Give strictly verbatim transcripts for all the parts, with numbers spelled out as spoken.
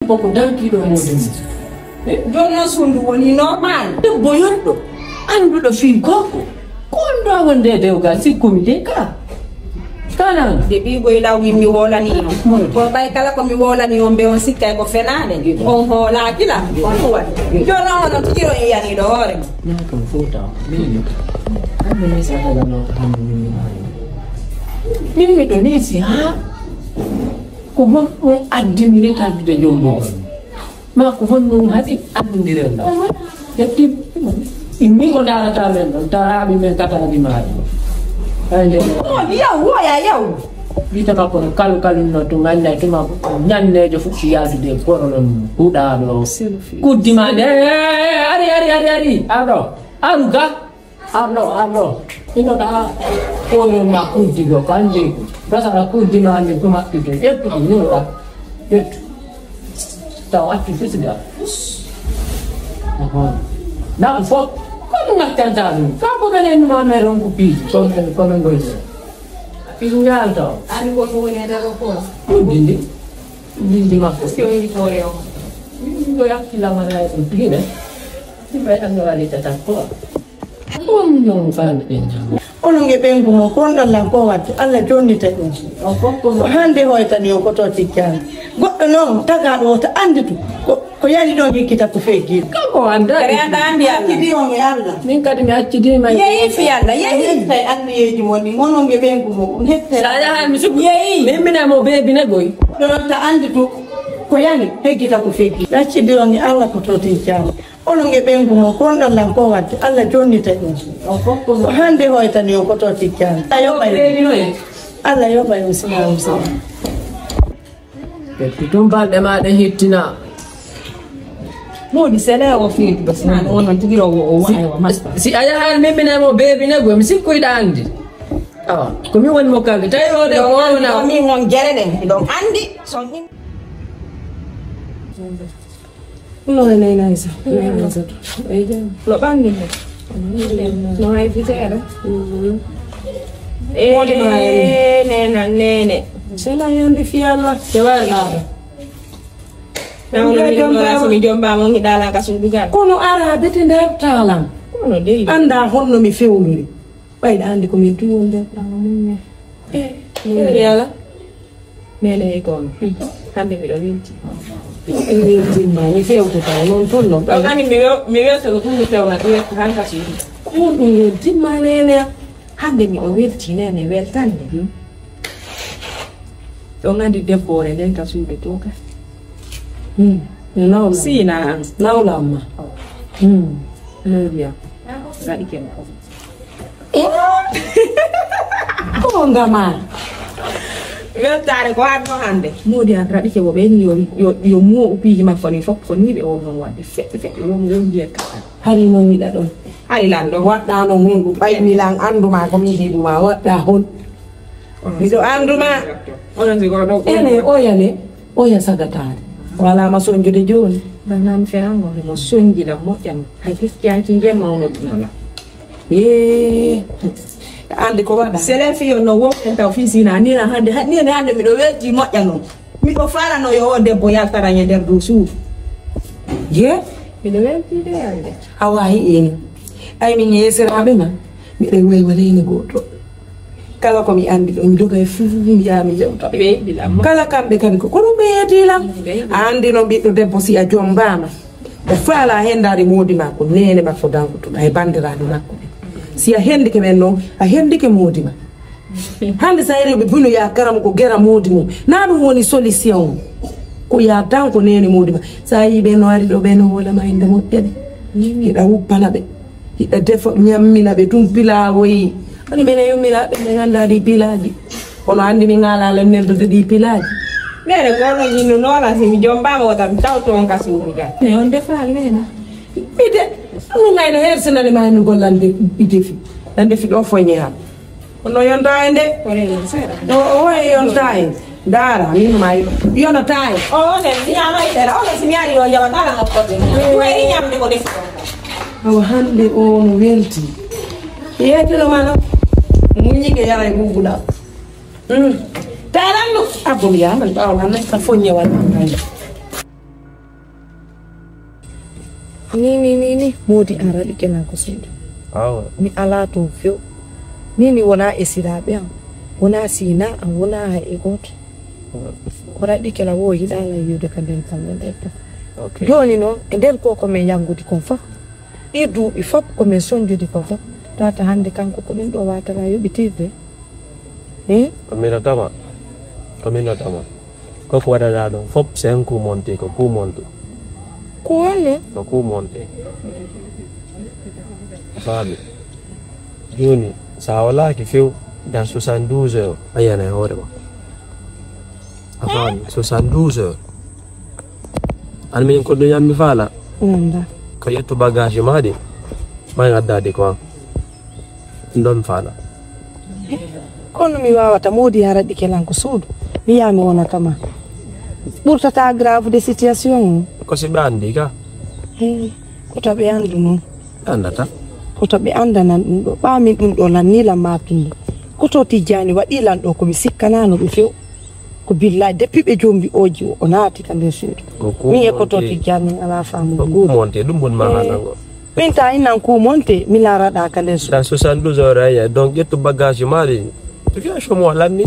Ko ko dankiiɗo moodi mum. Jooni noon suudu woni normal. Debbo yonɗo, annduɗo fii gorko. Ko on ɗo wonde e dewgal, sikkumi de ka. Kanan. De ɓiigoy law min mi wolani on. Ko ɓay kala ko mi wolani on ɓe on sikkay ko fenaande. On hoolaaki la. On ɗum waɗi. Jooni noon hono tigi ɗo yiyaniiɗo hoore mum. Naa ɗum fof taw. Min mi. Hannde mi sagalano ko hannde min mi maani. Min mi ɗo nii si haa. Ko honɗum addini retardude jombugol? Ma ko honɗum haɗi anndiren ɗo? Ƴetti immi ko ndaarata men ɗon, taraaɓi men kataaji maaji. Hay nde. On yaw, woya yaw. Wiyta makko no kalu kalu no to ngannda tuma ñanneejo fuɗɗi yaadude e goro non huɗaaɗo. Kuddi ma nde, ari, ari, ari, ari, arɗo, aru ga. Arɗo, arɗo. Ino ɗa onon ma kuddi go, ko anndi ko. Gasara kuddi ma anndi ko maɓɓito. Ƴettu ko, ino ɗa. Ƴettu. Taw accu fisiga. Ahon. Naam fof. Ko ɗum ngattanta ɗum. Ka ko ɓenen ma meron ko piiji. Ko men, ko men goyde. Piiji ngal taw. Ani ko ko woni e nder o ko. Kuddi ndi. Kuddi ndi makko. Ko woni ko e o. Ko yakki lamara e ɗum. Tigi de. Timba e tan no waɗi tata ko. Onon nge ɓeyngu mo, kon ɗon lan ko waɗde, Allah jonnita ɗum. O fof ko hannde hoytani on ko to tijjaani. Goɗɗo noon, tagaaɗo wota annditu, ko, ko yari ɗon yikkita ko feggii. Kanko o anndaa. Kadi annda anndi Allah. Accidi on e Allah. Min kadi mi accidiima e yeeyi fi Allah, yeeyi. Hettay anniyeeji mon ɗi, onon nge ɓeyngu mo, on hettay. Sa yahan mi suɓi. Yeeyi. Min mina mo beebine goy. Goɗɗo noon ta annditu, ko yani, heggita ko feggii. Accidi on e Allah ko to tijjaani. Onon e ɓeyngu mo, kon ɗon lan ko waɗde, Allah jonnita ɗum. O fof ko hannde hoytani on ko to tijjaani. Allah yoɓa yo. Allah yoɓa yo sina o sina. Ƴettu tun balɗe ma ɗe hittina. Moodi sele o fiiɗi bas nan, o noon tigi o, o waɗa wa masta. Si a yahan min minen mo beebine go, mi sikkoyɗa anndi. Awa, ko mi woni mo kalde, tawi o de o wona. Min on jere ɗen, ɗon anndi, son in. No e nayna Aysatu. Nayna Aysatu. Eyi, jam. No ɓanndi mo? No hay fitere. Woni ma e nena, nene. Sela yonde fi Allah. Te wala. Nawno mi jomba, so mi jomba mo ngi dala ka suudu gal. Kono ara bete nder talam. Kono dey. Annda honno mi fewndori. Ɓayɗa anndi ko min tun woni nder talam mum. Eh, yala. Nene e kono. Hannde miɗo welti. Weltinma, mi fewtata noon tun noon. Ɗon ani mi wel-, mi weltoto tun mi fewna, mi welta han ka suudu. Ko honɗum weltinma, nene? Hannde miɗo welti, nene, weltande. Ɗon anndi debboore nden ka suudu to ka. Hmm. No nawla. Sina an. Nawla amma. Hmm. Moodi am. Raɗike mo. Ko ngama? Weltaare ko adno hannde. Moodi an raɗike mo ɓen yo, yo, yo mo o piiji makko ni fof ko ni ɓe o non waɗde feɗɗe feɗɗe yo mo wondi e kala. Hari noon yiɗa ɗon. Hari lan ɗon. Waɗɗa noon hundu ɓayni lan annduma ko mi yiɗi ɗuma waɗɗa hon. Miɗo annduma. Onon si ko ɗo. Ene oya le, oya sagataade. Wala ma sonjude jooni. Banam ferango mo sonjila moƴƴan. Hay fiskiyanki nge mawno ɗum. Ee, anndi ko waɗa. Selen fiyo no woɗɗen taw fii sina nina hannde, ha-, nina hannde miɗo welti moƴƴa noon. Miɗo faalano yo o debbo yaltara e nder dow suudu. Ye? Miɗo welti de hannde. A waawi eni. Ay min yeesiraaɓe ma, miɗen waywaleene gooto. Kala ko mi anndi ɗo, mi doga e fuu, mi yaha mi yewta. Ɓe yiɗi lam. Kala kamɓe kadi ko, ko ɗum ɓe yeedi lam. Ɓe yiɗi. A anndi no ɓiɗɗo debbo si a jombaama. O faala a henndaade moodi ma ko neene makko dankutuɗa e banndiraaɓe makko ɓe. Si a henndike ɓen noon, a henndike moodi ma. Hannde so a yehii ɓe bino ya garam ko gera moodi mum. Naa ɗum woni solution. Ko ya danko neene moodi ma. So a yii ɓe no ari ɗo, ɓe no woola ma innde moƴƴere. Hiɗa wuppana ɓe. Hiɗa defa ñammina ɓe tun pilaawoyi. Ani ɓe ne yummina ɓe ɓe nganndaa ɗi pilaaji. Kono anndi min ŋaalaa lan neldude ɗi pilaaji. Neene gono jinno noona si mi jombaama wota mi taw toon ka suudu ga. Ne on defa neene. Ɓide, ɗum ngayno hersina de ma mi gollande i defi. Lan defi ɗo foñe ham. Kono yonta en de. Ɗo o e yonta en. Dara, min ma yonata en. O ne, mi ama itera, o ne si mi ari yo jawa kala no kote. Ɗum e ñamde ko defi. Awa hannde o no welti. Yeetino ma no. Muññike yara e ɓuuɓuɗa. Mm. Taranno. Abbo mi yaman ɓaawo lan ka foñe wala. Ni, ni, ni, ni, Moodi an raɗike lan ko suudu. Awa. Mi alaa toon few. Ni, ni wonaa esiraaɓe am. Wonaa siinaa am, wonaa hay e gooto. Ko raɗike lan wo yiɗaa lan yiwde ka nder kam nden ɗon. Ok. Jooni noon, e nder ko ko min yanngudi kon fof, ɗii duuɓi fof ko min sonnjudi kon fof, tawata hannde kanko ko ɗum ɗo waawata lan yoɓitirde. Hmm? Ko min nodda ma. Ko min nodda ma. Ko ko waɗaɗaa ɗon fof, c'est un coup monté, ko coup monté. Coup honno? Ko coup monté. Faami. Jooni, so a walaaki few, dans soixante-douze heures, a yiyan e hoore ma. A faami? Soixante-douze heures. An minen ko ɗum yammi faala. Wonda. Ko ƴettu bagage ma ɗi. Ma ngadda ɗi ko an. Ɗum ɗon mi faala. Kono mi waawata, Moodi an raɗike lan ko suudu. Mi yiya mi wona kama. Ɓurtata grave de situation o. Ko si ɓe anndi ka? Hey, ko to ɓe anndu noon. Ɓe anndata. Ko to ɓe anndanan ɗum ɗo. Ɓaa min ɗum ɗo lan ni lan maapinɗo. Ko to Tijjaani waɗi lan ɗo ko mi sikkanaano ɓe few. Ko billahi, depuis ɓe jombi oji o, o naati ka nder suudu. Ko coup monté. Min e ko to Tijjaani min alaa faamu. Ko coup monté, ɗum woni ma haalango. Min ta inan coup monté, mi laaraɗa ka nder suudu. Dans soixante-douze heures, ayi, donc ƴettu bagage ma ɗi. Situation mo lanni.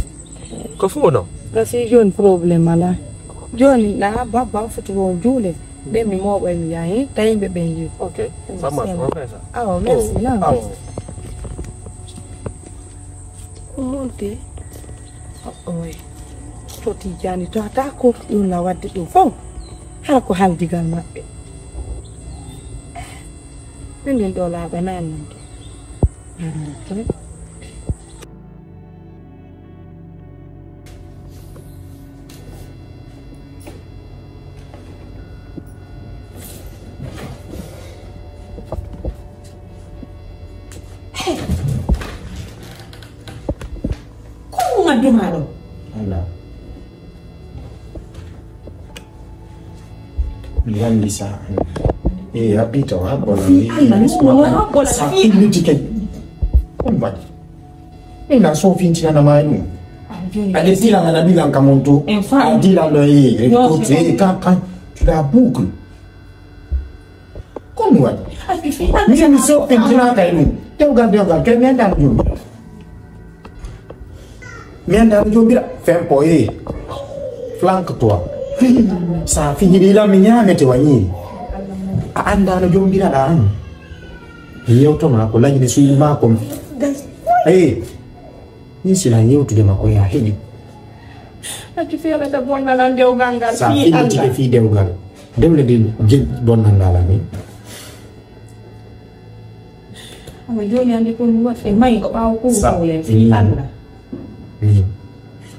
Ko fof non. Kasi jooni problème alaa. Jooni na babba foti ko juule. Ɓe mi mooɓoy mi yahi, tawi ɓe ɓen yiw. Ok. Ça marche, on fait ça. Awa, merci. Oh, non. Awa. Ko monté. Oy. To Tijjaani to hata ko ɗum la wadde ɗum fof. Hara ko haldigal maɓɓe. Min ɗo laaɓa nan nan. Ko ɗum addu ma ɗo? Allah. Mi anndi sa. E haɓɓi taw haɓɓola. Fi Allah, no, no, haɓɓola. Sa fi. Illiti kay. Ɗum waɗi. Ina so fintinana ma ɗum. Aɗe dila ngana bilan ka mon to. A dilan ɗo e. Ka, ka. Tu da boucle. Ko mi waɗi? Min mi so fintinaka e ɗum. Dewgal, dewgal, kay mi anndaa no jombira. Mi anndaa no jombira. Fempo e. Flanque toi. Sa fijiri lan mi ñaamete wa ñiiri. A anndaa no jombiraɗa an. Mi yewto ma ko lañi ne suyi ma ko. Ayi. Min sina yewtude ma ko ya heɗi. Accu feere ta bonnanan dewgal ngal. Sa fillitike fii dewgal. Dewle de je bonnanngal amin. Ama jooni andi ko mi waɗi e may ko ɓaawo ko. Sa ko len fii Allah.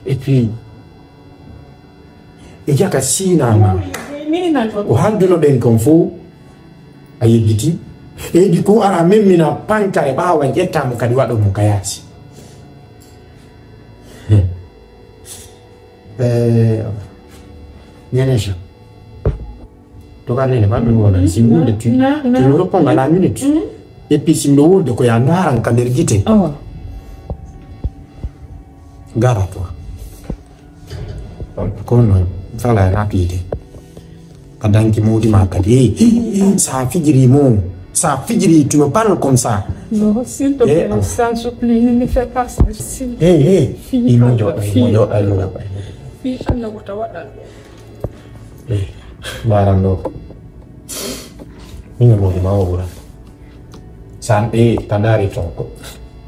Et puis e jaka sinama ko halduno ɗen kon fof a yeggiti. E heɓi ko ara memmina panka e ɓaawa ƴetta mo kadi waɗo mo ka yaasi. Eh, Nene Jean. To ka nene ba ɗum wona si wulde tu. Tu me réponds à la minute. Et puis si mbiɗo wulde ko ya ndaran ka nder gite. Gara toi. Ko non fala rapide. Ka danki modi ma kadi. Sa fijiri mo. Sa fijiri tu me parles comme ça. Non, s'il te plaît, sans supplier, ne fais pas ça. Hey, hey. Imo joɗa, imo joɗa, imo joɗa. Fi Allah wota waɗal. Mbaran ɗo. Min e Mody ma o ɓura. San e ta ndaari ton ko.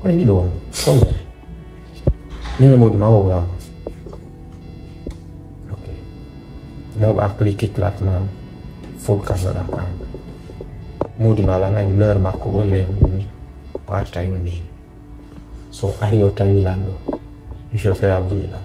Ko yiɗi ɗo won. Kono. Min e Mody ma o ɓura. Ok. Ɗo ɓe appliqué classement full Canada kan. Mody ma la nani leur makko wonde. Warta yoni. So ari o tawi lanɗo, je fais abri lan.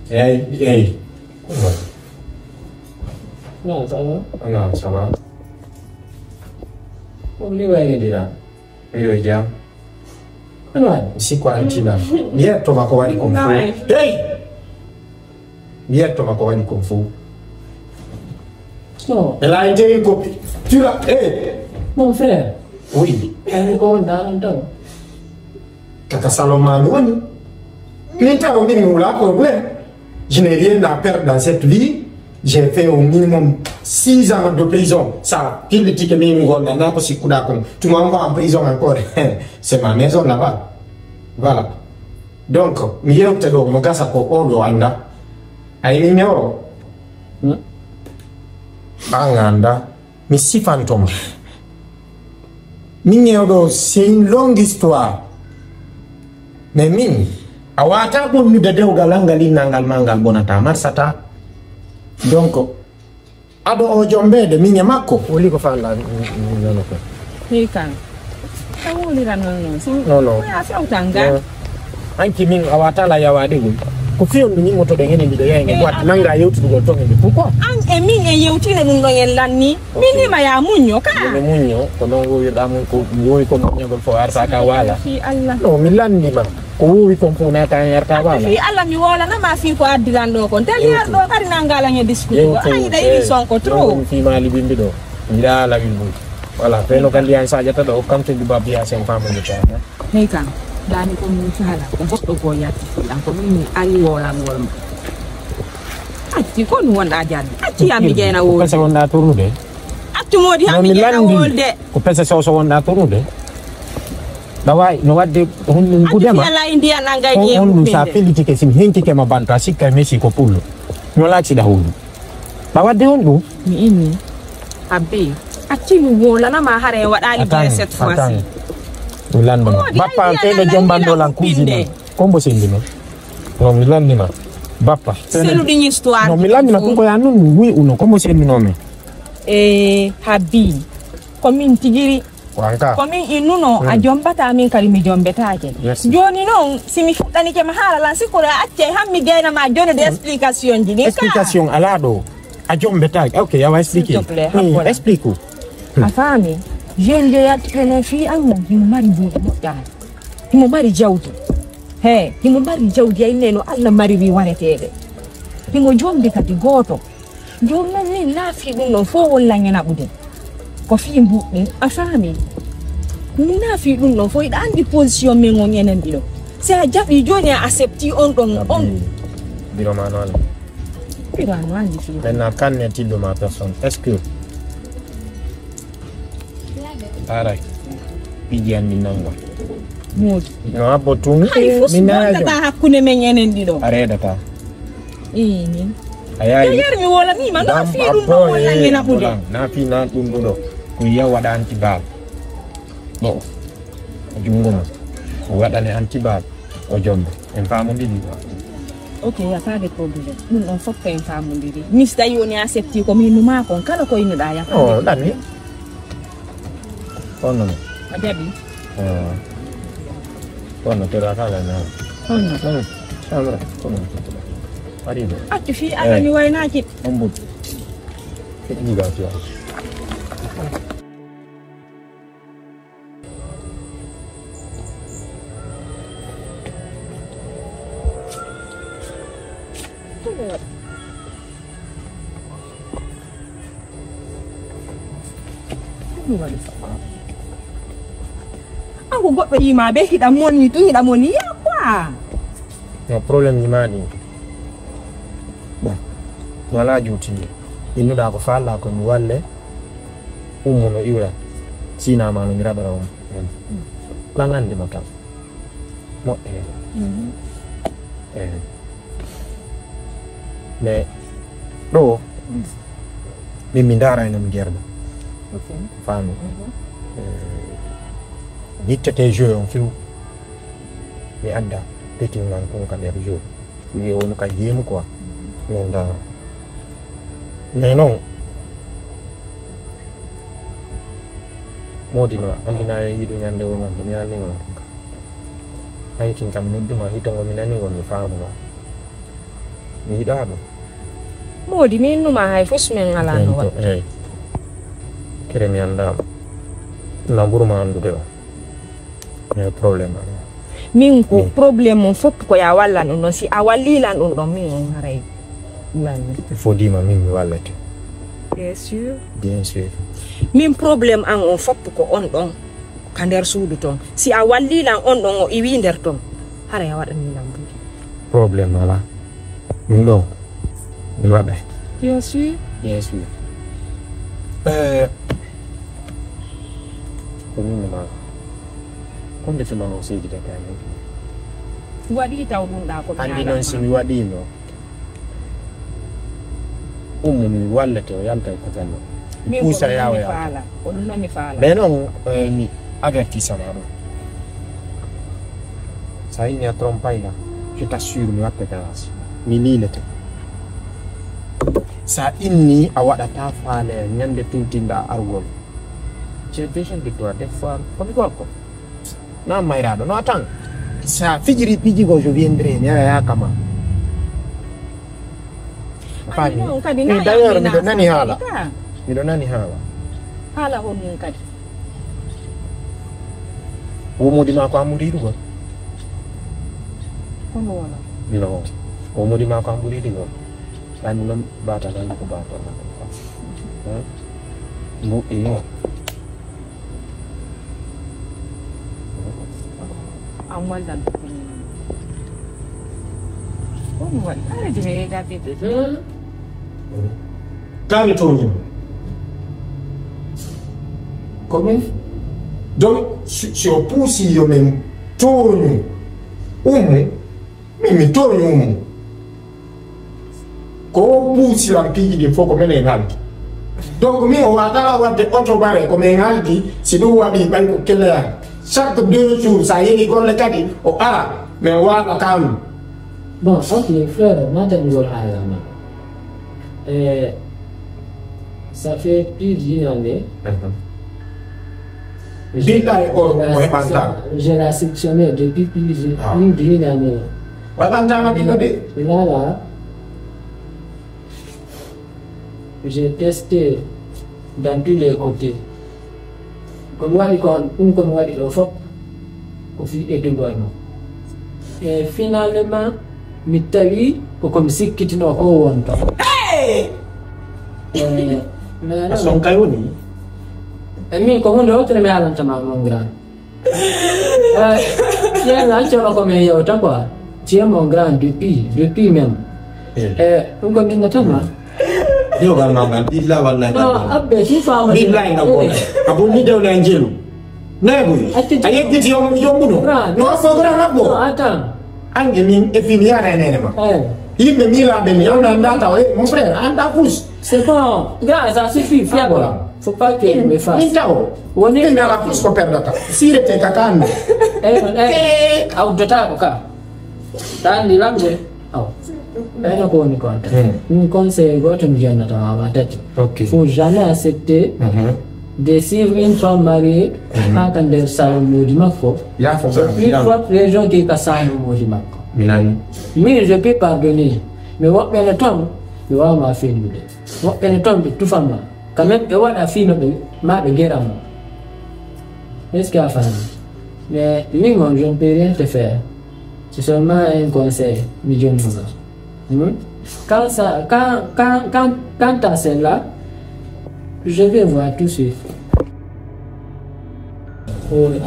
Hey, hey. Non, ça va. Non, ça va. Comme les gars, il est là. Yo jam. Kono waɗi? Mi sikko an tinan. Mi yettoma ko waɗi kon fof. Hey! Mi yettoma ko waɗi kon fof. E la interi ko tira. Eh! Mon frère, oui, eh, ko on daran tan. Kaka salon ma mi woni. Min taw min mi wula problème. Je n'ai rien à perdre dans cette vie. J'ai fait au minimum six ans de prison. Ça, pille tike min mi gonda na ko sikkuda kon. Tu m'envoies en prison encore. C'est ma maison là-bas. Voilà. Donc, mi yewte ɗo mo gasa ko oɗo anda. Ay mi ñoro. Ɓanganda. Mi sifanto ma. Min e oɗo, c'est une longue histoire. Mais min, a wata ɓonnude dewgal an ngal, innal ngal ma ngal bonata, marsata. Donc, aɗo o jombede min e makko. Woli ko fanɗa nono ko. Hey kan. A woliran noon noon. Si non non. Ko ya fewtan ga. Anki min a watala yawaɗe ɗum. Ko fiyon ɗum yimmotoɗen enen ɗiɗo yahen e boite nanga yewtudugol ton e nde pourquoi? An e min en yewtino ɗum ɗon en lanni. Min nima ya muñño ka. Ene muñño ko noon wowirɗa mum ko mi wowi ko muññagol fof arta ka waala. Fi Allah. Non mi lannima ko wowi kon fof nata hen arta waala. Fi Allah mi wolana ma fi ko addilan ɗo kon tel yar ɗo kadi nangalan e discuter ko ani da iri son ko trop. Fi mali bimbi ɗo. Mbiɗa ala wilbude. Voilà, feno kandi an sajata ɗo kam to duba biya sen fama ni ta. Hey kan, dani ko min sala ko goɗɗo ko yatti an ko min ari wolan wolma. Acci kon wonɗa jande. Acci yammi jeyna wol. Pese wonɗa tournude. Accu modi hammi jeyna wolde. Ko pese soso wonɗa tournude. Ɗa wawi no wadde hunde ngudema. Ala indi an angay on ɗum sa fillitike simi henkike ma banto a sikka mesi ko pullo. No laacciɗa hunde. Ɓa wadde on ɗum? Mi inni. Abbi. Acci mi wolana ma hara en waɗali bien cette fois ci. Mi lannduma bappa an keyɗo jombanɗo lan kuusine. Kombo sendino? Non mi lanndima bappa. Seluɗi histoire non mi lanndima ɗum ko ya nun mi wi uno kombo sendino mi? E habbi ko min tigiri. Wanka. Ko min innuno a jombata min kadi mi jombetake. Joni noon si mi fuɗɗanike ma haala lan sikkuɗo a accay hammi gayna ma joni de explication ji ɗin ka. Explication ala ɗo. A jombetake. Ok, yawa explique. Explique. A faami? Jeune de yaltike noon fii an noon himo mari buuɗi moƴƴaani. Himo mari jawdi. He himo mari jawdi ay neno Allah mariri wareteeɗe. Himo jombi kadi gooto. Jooni noon min naafii ɗum ɗoon fof won laŋŋe naɓude ko fii mbuɗɗin a faami. Min naafii ɗum ɗoon fof hiɗa anndi position men on enen ɗiɗo. Si a jaɓii jooni a accepti on ɗon on. Biro ma no anndi. Biro ma no anndi fii. Maintenant kan ne tillo ma personne est-ce que aray piiji an min nangol. Moodi no abbo tun hay fof min nayata hakkunde men enen ɗiɗo a reedata. Ini a yayi yar mi wola mi ma no fi ɗum ɗo wala ngena ɓuɗo na fi na ɗum ɗo ko ya waɗa anti bal. Bon jungo ma o waɗane anti bal o jombe en famondiri. Ok, y a pas de problème. Ɗum ɗon fof ko en famondiri. Mista yoni accepti ko min numa kon kala ko innuɗa ya. Oh, ɗanni. Kono a jaɓi. Kono tera kala na. Kono. Samra kono. Ari. Accu fi ala mi waynaki. Ombut. Ɗiga fi. An ko goɗɗo yima be hiɗa moni tu hiɗa moni ya quoi. No problème ni mani. Bon wala juuti innuɗa ko falla ko mi walle. Ummo no iwra sinama no mi raɓara on. Lan andi mo tan moƴƴere. Eyi mais ɗo min mi ndarayno mi jerba. Faami. Yittete jeu on few mi adda petin man kon ka nder jeu. Wiye woni ka jeemu quoi. Min da mais non moodi no andina e yiɗo ñande wonande mi anni on. Haytin kam nodduma hitongo mi nani on mi faamuno. Mi yiɗa ɗum. Moodi mi innuma hay fus min alano waɗ. Eyi kere mi anndaama. Na ɓurma anndude o. Eyi problème. Min ko problème mum fof ko ya wallan ɗum ɗon si a wallilan ɗum ɗon min on haray. Il faut dima min mi wallete. Bien sûr. Bien sûr. Min problème an on fof ko on ɗon ka nder suudu ton. Si a wallilan on ɗon o iwi nder ton, haray a waɗanilan buy. Problème ala. Ɗum ɗo mi waɗa. Bien sûr. Bien sûr. Eh, ko min mi maaka. Ko nde tuma o seydi de kani. Waɗi taw ɗum ɗa ko mi andi noon si mi waɗino. Ummu mi wallete o yalta e kutan o. Min ko puusa ɗum yawo mi yalta. Faala. Ko ɗum noon mi faala. Mais non, eh, mi avertissama ɗum. Sa inni a trompay la, je t'assure mi watte grâce. Mi liilete. Sa inni a waɗata faale ñande tintinɗa argol. J'ai besoin de toi des fois. Ko mi gorko. Na mayraɗo no atan. Sa fijiri piji go je viendrai mi aya kama. Fami. Kadi na. D'ailleurs miɗo nani haala. Miɗo nani haala. Haala honɗum kadi? Wo modi ma ko amuriɗo gol. Kono wala. No. Wo modi ma ko amuriɗo gol. Ani non bata nan ko bata nan. Mbuɗɗi. An wallan ko ni. Ko mi waɗi? Kala jine e date. Kami tooñi. Ko min. Donc si, si o puusi yo min tooñu Ummu, min mi tooñi Ummu. Ko o puusiran piiji ɗin fof ko minen haldi. Donc min o wata wadde oto bare ko min haldi si ɗum waɗi ɓay ko kelleyan. Chaque deux jours sa yehi golle kadi o ara min waɗa kanu. Bon, ok, frère, mantani ngol haalama. Eh, ça fait plus d'une année. Billahi o o heɓanta. Je la soupçonné depuis plus de Ah. Plus d'une année. Waɗantama ɗino de. Là, là, j'ai testé dans tous les côtés. Ko mi waɗi kon, ɗum ko mi waɗi ɗo fof ko fii éducation. E finalement mi tawi ko ko mi sikkitino ko wonto. A son kay woni? E min ko hunde wottere mi haalantama, mon grand. Tiyen accono ko min yewta quoi. Tiyen mon grand depuis depuis même. E ɗum ko min natama. Jogal ma ngal, billahi wallahi. No, abbe si fama. Billahi ngam ko. Abun ni dewle an jelu. Nebu. A yeggiti yom yombuno. No so gra rabbo. Attends. Ange min e fini ya nene ma. Yimbe mi la be mi on anda ta, eh, mon frère, anda fous. C'est bon. Gars, ça suffit, fier quoi. Faut pas que me fasse. Min tawo. Woni na la fous ko perdata. Sire te kakanda. Eh, eh. Au dota ko ka. Tan ni lamde. Aw. Ɓayno ko woni ko adda. Min conseil goto mi jonnata ma ma tati. Ok. Faut jamais accepter de suivre une femme mariée, haa ka nder saayo moodi makko. Une fois région ki ka saayo moodi makko. Min je peux pardonner. Mais woɓɓe ne toon mi wawa ma fennude. Woɓɓe ne toon ɓe tufan ma. Quand même ɓe waɗa fii no ɓe ma ɓe geran ma. Est-ce que a faami? Mais min on je ne peux rien te faire. C'est seulement un conseil mi jonnuma. Hmm? Quand ça, quand, quand, quand, quant à celle-là, je vais voir tout de suite.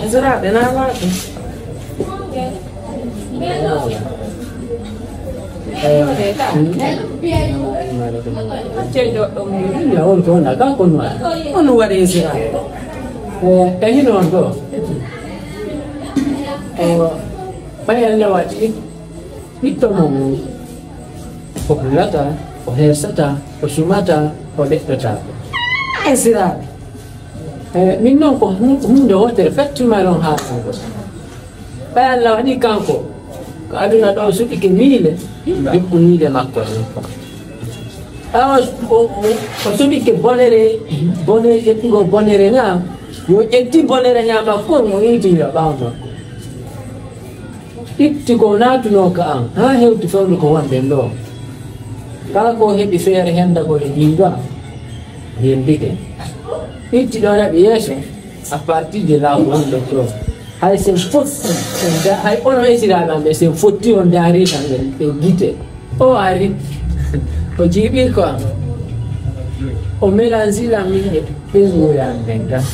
Esiraaɓe na waaɗi. Illa on ko wona kan ko noir. On wari esiraaɓe. E hino on ɗo. Ɓay Allah waɗi ɓiɗɗo mo mum. O hulata, o hersata, o sumata, o ɗeɗɗata. Esiraaɓe. E min noon ko hu- hunde wotere fettuma ɗon haalugol. Ɓay Allah waɗi kanko ko aduna ɗo suɓike miile, jokku miile makko ɗen. Awa o- o- o suɓike bonere, bonere ƴettugo bonere na yo ƴetti bonere ña makko mo yintinira ɓawo makko. Itti ko naatunoo ka an haa hewti fewndo ko wonɗen ɗoo. Kala ko heɓi feere henda ko e jiiba, yembike. Itti ɗo naɓi yeeso, à partir de là ko wonɗen ɗoo. Hay sen fotti, hay onon esiraaɓe am ɓe sen fotti on ndaari tan ɓe gite. O ari, o jiiɓi ko am. O mélange la min e ɓeynguure am ɓen tan.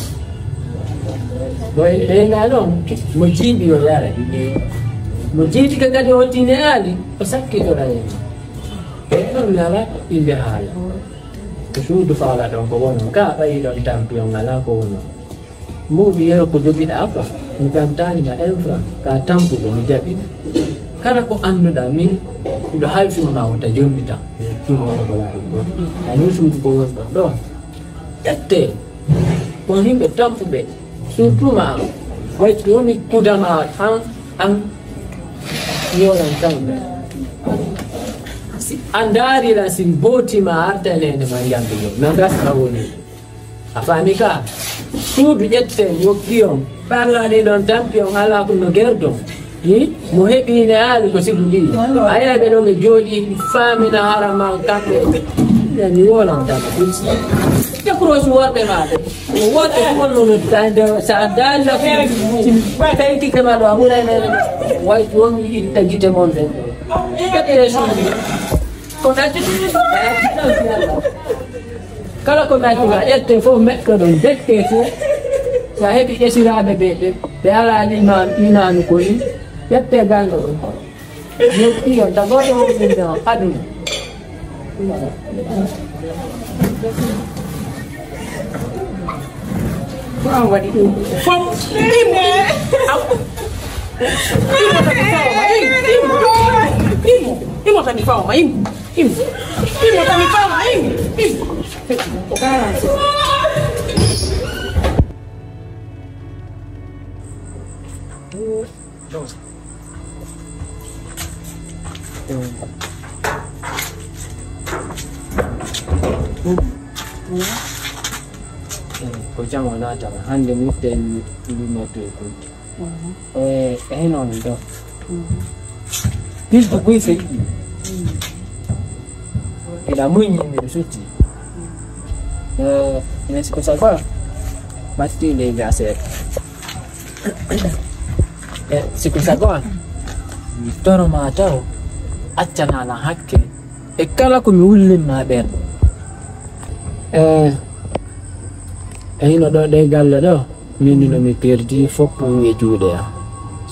Mo e ɓeynga ɗon, mo jiiɓi o yara. Mo jiiɓike kadi o tine aali, o sakkitora en. E ɗon nala inde haala. Ko suudu faala ɗon ko wono, ka ɓayi ɗon tampi on alaa ko wono. Mbuuɗi yero ko jogiɗaa fof, mi ɓamtaani ma infra, ka tampuɗo mi jaɓi. Kala ko annduɗaa min, miɗo halfino ma wota jommitan. Ɗum woni ko laaɓi ko. A ni suudu ko woni ɗon ɗo. Ƴette, ko yimɓe tampuɓe, surtout ma, way woni kudama an, an, yoran tan. Si a ndaari la, si mbooti ma artanene ma njambi ɗum. Na gasa woni. A faami ka? Suudu ƴetten, yokki on. Parlaani ɗon tampi on, alaa ko no gerdon. Hi? Mo heɓi ne aali ko sibu ɗi. A yeeɓe ɗon ɓe jooɗi, faamina hara ma kamɓe. Ya mi wolan tan. Te kurosi worɓe ma ɓe. Worɓe ko wonno no tande, sa daali la ko tayti ke ma ɗo, a ɓuray men. Way won itta gite mon ɓe. Ƴettee suudu. Ko natti. Kala ko naati ma ƴette fof, meɗɗo ɗon dekke fof. So a heɓi ƴesiraaɓe ɓe, ɓe, ɓe alaa limaam, imaanu ko ni, ƴette ganndo ɗon. Yettii on, tagoto on ɗum ɗon, aduna. Ko an waɗi ɗum fof. Imo. Imo tan mi fawma, imo, imo. Imo, imo tan mi fawma, imo. Imo. Imo tan mi fawma, imo. Imo. Ko garanti. Ko jam wonaa jam, hannde mi ɓen lumoto e guddi. E, e noon ɗo. Piste buy se yiɗi. Ina muññi, miɗo sutti. E, ina siko sago, matti leydi a seeɗa. E, siko sago, mi toro ma taw, accana lan hakke. E kala ko mi wullinma ɓen. E, e hino ɗo ɗe galle ɗo, min no mi perdi fof ɗum e juuɗe am.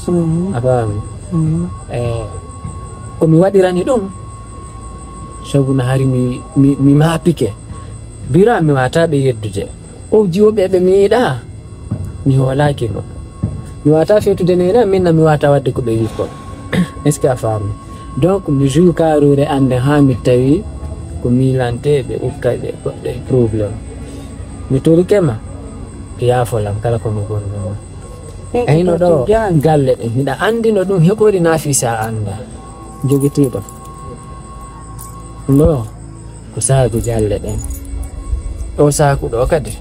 Mhm. A faami? Mhm. E, ko mi waɗirani ɗum, sabu no hari mi, mi, mi maapike. Bira mi wata ɓe yeddude. O jiwo ɓe ɓe mi yiɗa. Mi hoolaaki mo. Mi wata fetude nene, min na mi wata wadde ko ɓe wi ko. Est-ce que a faami? Donc, mi joue kaarure annde haa mi tawi ko miilante ɓe ukka ɓe goɗɗe problème. Mi torike ma, ko yaafolam kala ko mi gonno ma. Ayno ɗo galle ɗe, miɗa anndi no ɗum heɓori Nafisa annda. Jogitiiɗo. Ɗo, ko saaku galle ɗen. Ɗo saaku ɗo kadi.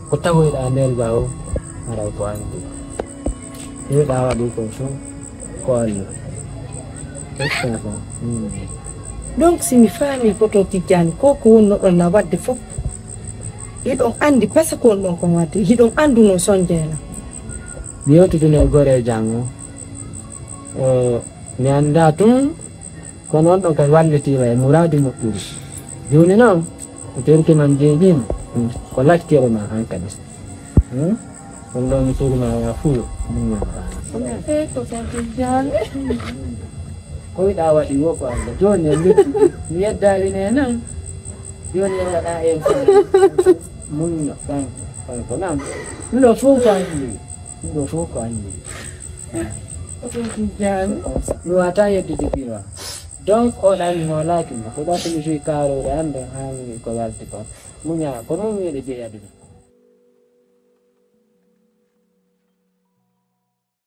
Ko tawoyɗaa nder ba o, haray ko anndi. Heɗa waɗi ko fof, ko Allah. Ƴetta ko. Mm. Donc, si mi faami ko to Tijjani, ko ko wonnoɗon la waɗde fof, hiɗon anndi pasa ko wonɗon kon waɗde, hiɗon annduno sonjeela. Mi yewtituno e gore e janngo. O, mi annda tun, kono on ɗon kadi wallitiima e muraadi moƴƴuɗi. Jooni noon, ko terki man jeeɗiima, ko lakkere ma hankadi. Hmm? Ɗum ɗo mi suudu ma ya fuyo. Ɗum non. Ko yiɗa waɗi wo ko Allah. Jooni en lutti. Mi yeddaali ne nan. Jooni en waɗa en muñno. Kan, kan ko nan. Ɗum ɗo fof ko anndi. Ɗum ɗo fof ko anndi. Mi wata yeddude biro. Donc, o ɗan mi hoolaaki mo. Ko ɗa so mi joyi kaarooɗe an ɗon haa mi ko waldi kon. Muña, ko noon mi yiɗi jeyi aduna.